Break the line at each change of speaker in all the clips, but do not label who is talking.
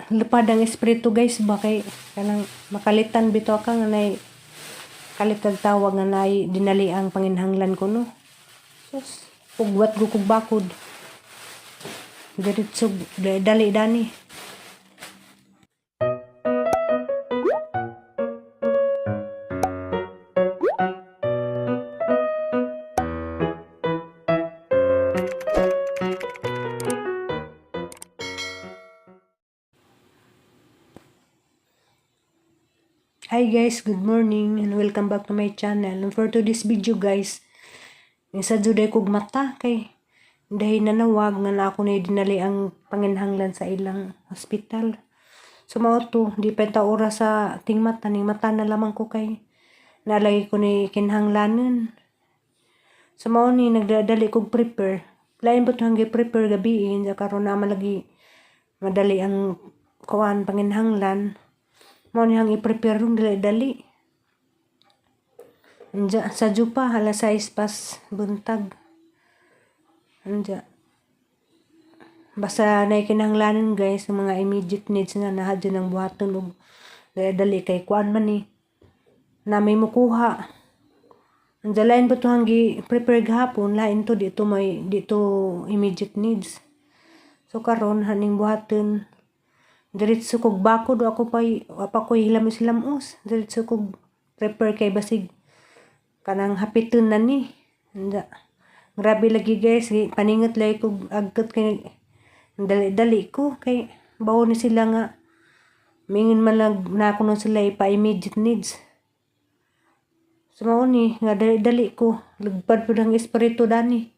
lupad ang espiritu, guys, ba, kay kanang makalitan bitaw ka nga nay kalit kag tawag nga nay dinali ang panginhanglan ko, no. Sus, pugwat ko kog bakod. Diretso dali dani. Hi guys, good morning and welcome back to my channel. And for today's video, guys, sa juday kog mata kay dahil nanawag nga na ako ni dinali ang panginhanglan sa ilang hospital. So mao to, di pa ta oras sa tingmata ning mata na lamang ko kay nalagay ko ni kinhanglanon. So mao ni nagdadali kog prepare. Lain ba to hanggang prepare gabi sa karon na malagi madali ang kuan panginhanglan. Mao ni hang i-prepare rong dali-dali. Anja, sa pa, alas 6 pas buntag. Anja. Basta na kinahanglanon, guys, ang mga immediate needs nga nahadyo ng buhaton og dali-dali kay kuan man ni na may mukuha. Anja, lain ba to hanggi prepare gahapon, lain to dito, may dito immediate needs. So karon haning buhaton, diretso kog bakod, ako pa pa ko hilamos-hilamos, diretso kog prepare kay basig kanang hapiton na ni. Anja. Grabe lagi, guys, paningot lagi kog agkot kay dali-dali ko kay bawo ni sila nga mingon man lang na ako nun sila ipa immediate needs. So mao ni nga dali-dali ko, lugpad pud ang espiritu dani.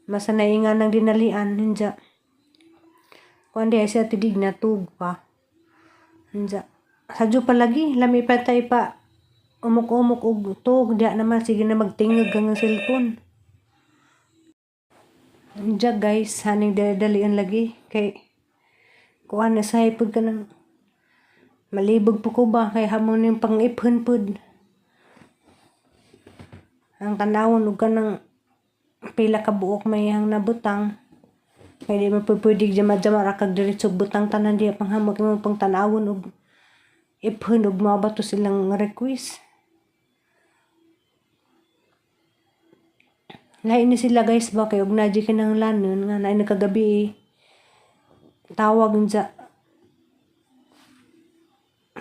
Masanay nga nang dinalian hinja. Kuan di siya tidig na tug pa. Hinja. Sadyo pa lagi, lami pa tayo pa umok-umok og tug diya naman sige na magtingog ang cellphone. Hinja guys, haning dali-dalian lagi kay kuan na sahay pud ka nang malibog po ko ba kay hamon yung pang-ipon pud. Ang tanawon og kanang pila ka buok may hang nabutang. Kay di man po pwede jama-jama ra kag diretso butang tanan diya panghamok mo pang tanawon og iphon og mga bato silang request. Lain ni sila, guys, ba, kay og nadya kinahanglanon nga naay nagkagabi tawag unsa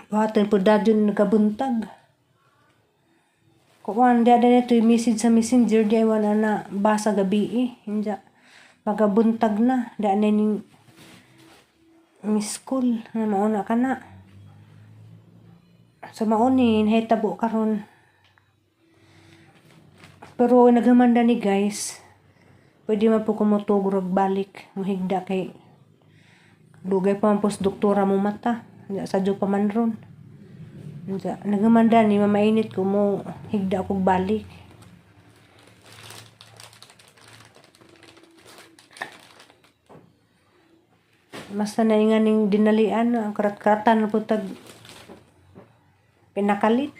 buhaton pud dadyon nagabuntag. Kuan diya na ito message sa Messenger diya wala na basa gabi eh. Hinja magabuntag na diya na ning miss call nga mauna ka na. So mao ni nahitabo karon. Pero naghamanda ni, guys, pwede man po kumutog rog balik mohigda kay dugay pa man pos doktora mo mata. Sadyo pa man ron. Unsa, naghamanda ni mamainit ko mo higda kog balik. Basta na nga ning dinalian ang karat-karatan na pud tag pinakalit.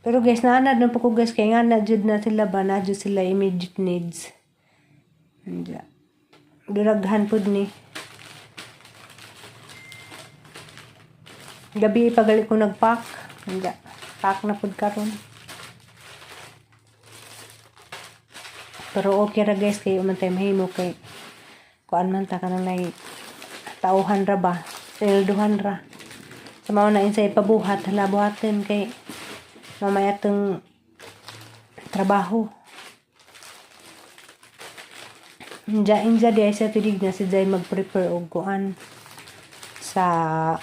Pero guys, naanad na po ko, guys, kay nga na jud na sila ba, na jud sila immediate needs. Anja. Duraghan pud ni. Gabi pagali ko nagpack. Anja. Pack na pud karon. Pero okay ra, guys, kay man tay mahimo kay kuan man ta kanang nay tauhan ra ba, sweldohan ra. Sa mao na insay pabuhat, hala buhaton kay mamaya tong trabaho. Inja inja di ay sa tulig na si Jay mag-prepare og kuan sa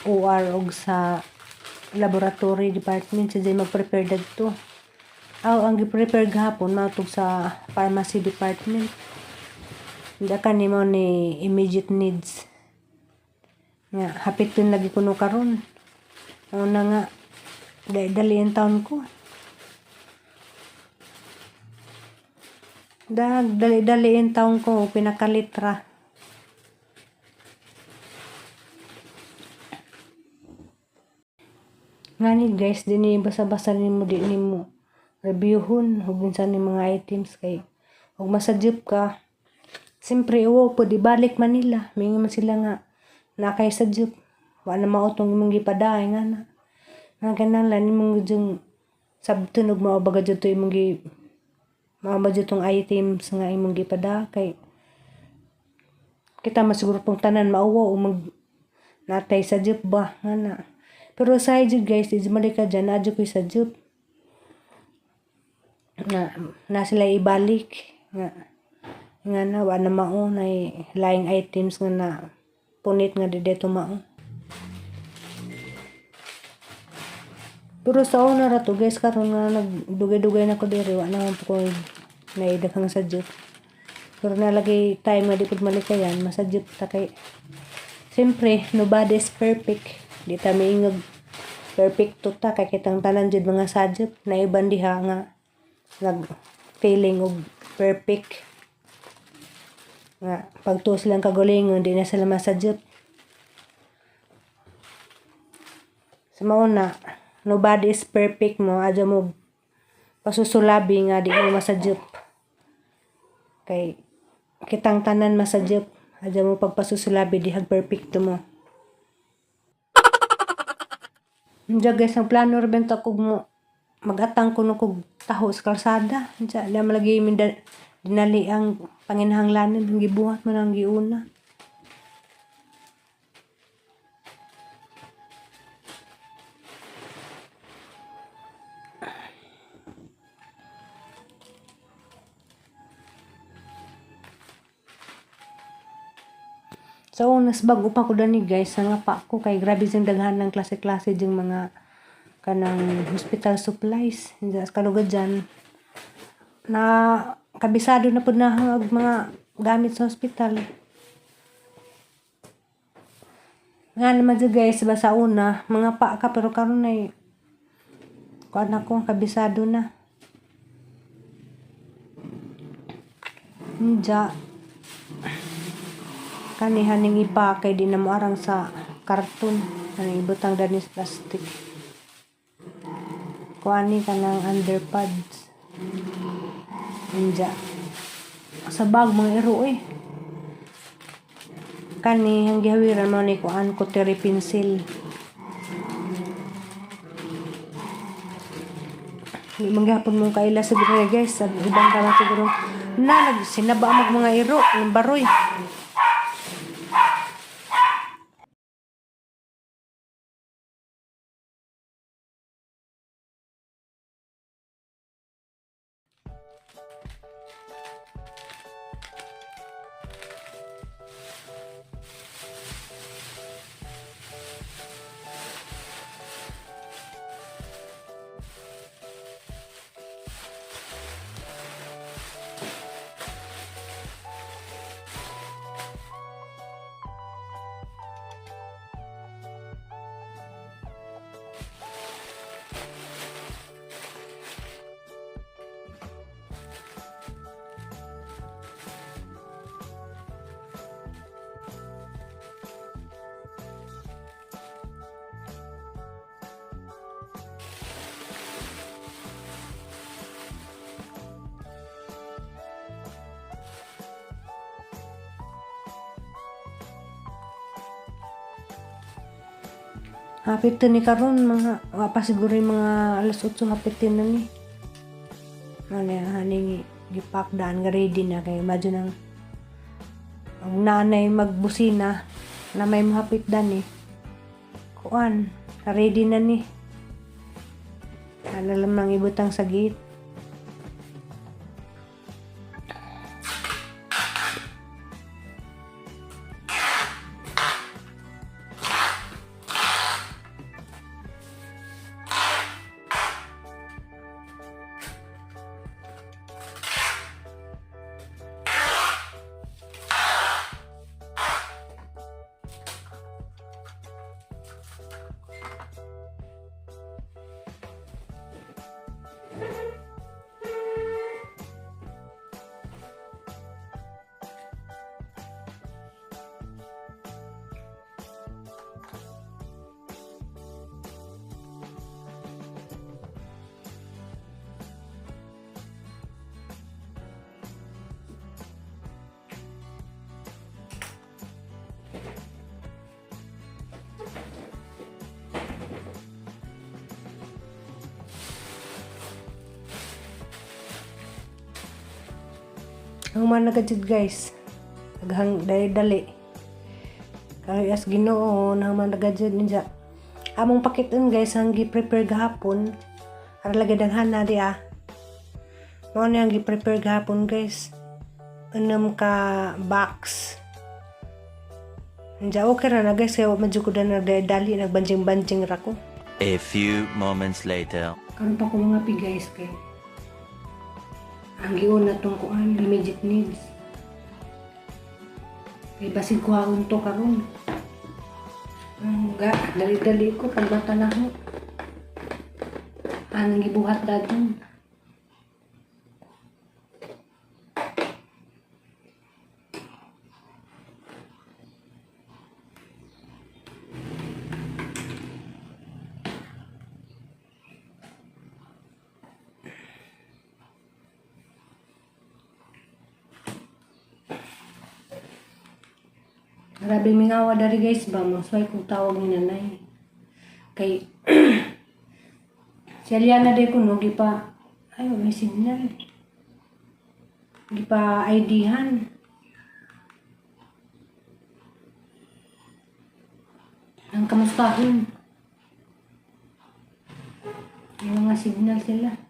OR og sa laboratory department si Jay mag-prepare dadto. Aw, ang gi-prepare gahapon mautog sa pharmacy department. Hindi ka ni mo ni immediate needs. Nga, hapiton lagi kuno karon. Una nga, dali ang taon ko. Dag, dali-dali ang taon ko, pinakalitra. Ngani guys, di ni basa-basa nimo di nimo reviewhon ug unsa ni mga items kay ug masadyop ka. Siyempre, uwaw po, di balik Manila. Mingon man sila nga, Na kay sa jeep. Wa na mao tong imong gipaday nga na. Nga kinahanglan imong jung sabton og mao ba jud to imong gi mao ba jud tong items nga imong gipada kay kita masiguro pong tanan mauwaw o mag natay sa jeep ba nga na. Pero sa jud guys, di mali ka dyan, naa jud ko'y sa jeep. Na, na sila ibalik nga nga na wa na mao na laing items nga na punit nga di dito mao. Pero sa una ra to guys, karon nga nagdugay-dugay na ko diri, wa na man po ko naidaghang sa jeep. Pero nalagay time nga di pud malikayan, masadyop ta kay siyempre nobody is perfect. Di ta miingog perfecto ta kay kitang tanan jud mga sadyop na iban diha nga nag feeling og perfect nga pagtuo silang kagalingon di na sila masadyop. Sa mauna, nobody is perfect mo, adya mo pasusulabi nga di mo masadyop. Kay kitang tanan masadyop, adya mo pagpasusulabi dihag perfecto mo. Diya guys, ang plano ra benta kog mo magatang kuno kog taho sa kalsada. Diya, di malagi minda, dinali ang panginahanglanan, ang gibuhat man ang giuna. Sa so, unas bago pa ko dani guys, nga pa ko kay grabe jing daghan ng klase-klase jing mga kanang hospital supplies. Diyan sa kalugad dyan na kabisado na pud na ang mga gamit sa hospital. Nga naman dyan guys, ba sa una, mga pa ka pero karon ay kuan ako kabisado na. Diya kani haning ipa kay di na mo arang sa karton, haning ibutang dani sa plastic. Kuani kanang underpads. Diya sa bag mga iro eh. Kani ang gihawiran mo ni kuan cutlery pencil. Di man gihapon mong kaila siguro eh, guys. Sa ibang ka siguro na nagsinaba mag mga iro ng baroy. Hapit to ni karon mga wa pa siguro yung mga alas 8 hapit na ni. Ano haning gipack daan nga ready na kay imagine ang nanay magbusina na may mahapit dan eh. Kuan, ready na ni. Ano lamang ibutang sa gate. Nahuman na gud, guys. Daghang dali-dali. Kay as Ginoo, nahuman na gud niya. Among pakiton, guys, ang gi-prepare gahapon. Ara lagi daghana di ah. Mao ni ang gi-prepare gahapon, guys. 6 ka box. Diya okay ra na, guys, kay wa man jud ko na nagdali, nagbanjing-banjing ra ko.
A few moments later.
Karon pa ko mga pi, guys, kay ang giuna tong kuan, immediate needs. Kay basig kuhaon to karon. Ang ga dali-dali ko pagmata na ho. Anong gibuhat dadon? Grabe mingawa dari, guys, ba mo sway kong tawag ni nanay. Kay si Aliana de kuno gipa, ay, may signal. Gipa ID-han. Ang kamustahon. May mga signal sila.